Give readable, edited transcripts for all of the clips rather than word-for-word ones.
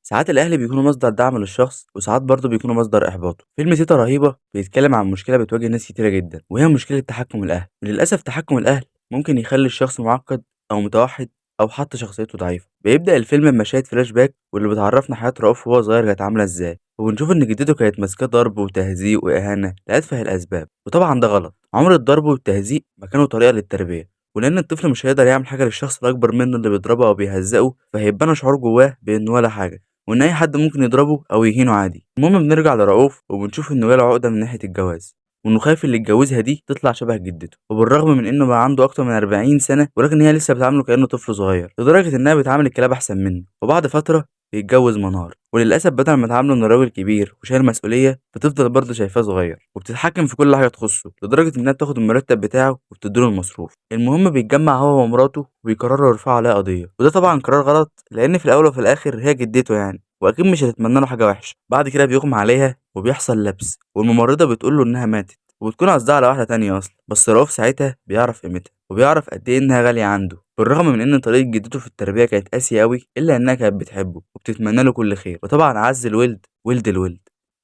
ساعات الأهل بيكونوا مصدر دعم للشخص، وساعات برضه بيكونوا مصدر إحباطه. فيلم تيتا رهيبة بيتكلم عن مشكلة بتواجه ناس كتيرة جدا، وهي مشكلة تحكم الأهل. وللأسف تحكم الأهل ممكن يخلي الشخص معقد أو متوحد أو حتى شخصيته ضعيفة. بيبدأ الفيلم بمشاهد فلاش باك واللي بتعرفنا حياة رؤوف وهو صغير كانت عاملة إزاي، وبنشوف إن جدته كانت ماسكاه ضرب وتهزيق وإهانة لأتفه الأسباب، وطبعا ده غلط. عمر الضرب والتهزيق ما كانوا طريقة للتربية، ولأن الطفل مش هيقدر يعمل حاجة للشخص الأكبر منه اللي بيضربه أو بيهزقه، فهيبقى شعور جواه بإنه ولا حاجة، وإن أي حد ممكن يضربه أو يهينه عادي. المهم بنرجع لرؤوف وبنشوف إنه جاله عقدة من ناحية الجواز، وإنه خايف اللي اتجوزها دي تطلع شبه جدته، وبالرغم من إنه بقى عنده أكتر من 40 سنة، ولكن هي لسه بتعامله كأنه طفل صغير، لدرجة إنها بتعامل الكلاب أحسن منه. وبعد فترة بيتجوز منار، وللأسف بدل ما تعامله إنه راجل كبير وشايل مسؤولية، بتفضل برضه شايفاه صغير وبتتحكم في كل حاجة تخصه، لدرجة إنها بتاخد المرتب بتاعه وبتديله المصروف. المهم بيتجمع هو ومراته وبيقرروا يرفعوا عليها قضية، وده طبعا قرار غلط، لأن في الأول وفي الآخر هي جدته يعني، وأكيد مش هتتمنى له حاجة وحشة. بعد كده بيغمى عليها وبيحصل لبس، والممرضة بتقول له إنها ماتت، وبتكون قصدها على واحدة تانية أصلا، بس رؤوف ساعتها بيعرف قيمتها وبيعرف قد إيه إنها غالية عنده. بالرغم من إن طريقة جدته في التربية كانت قاسية أوي، إلا إنها كانت بتحبه وبتتمنى له كل خير، وطبعا عز الولد ولد الولد.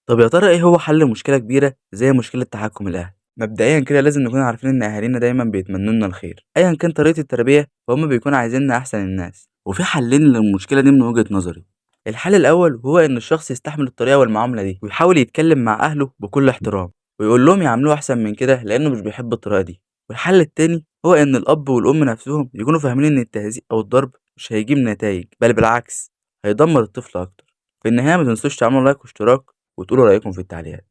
طب يا ترى إيه هو حل مشكلة كبيرة زي مشكلة تحكم الأهل؟ مبدئيا كده لازم نكون عارفين إن أهالينا دايما بيتمنوا لنا الخير أيا كان طريقة التربية، فهم بيكونوا عايزيننا أحسن الناس. وفي حلين للمشكلة دي من وجهة نظري. الحل الأول هو إن الشخص يستحمل الطريقة والمعاملة دي، ويحاول يتكلم مع أهله بكل احترام ويقول لهم يعاملوه أحسن من كده لأنه مش بيحب الطريقة دي. والحل التاني هو إن الأب والأم نفسهم يكونوا فاهمين إن التهزيق أو الضرب مش هيجيب نتائج، بل بالعكس هيدمر الطفل أكتر. في النهاية ما تنسوش تعملوا لايك واشتراك وتقولوا رأيكم في التعليقات.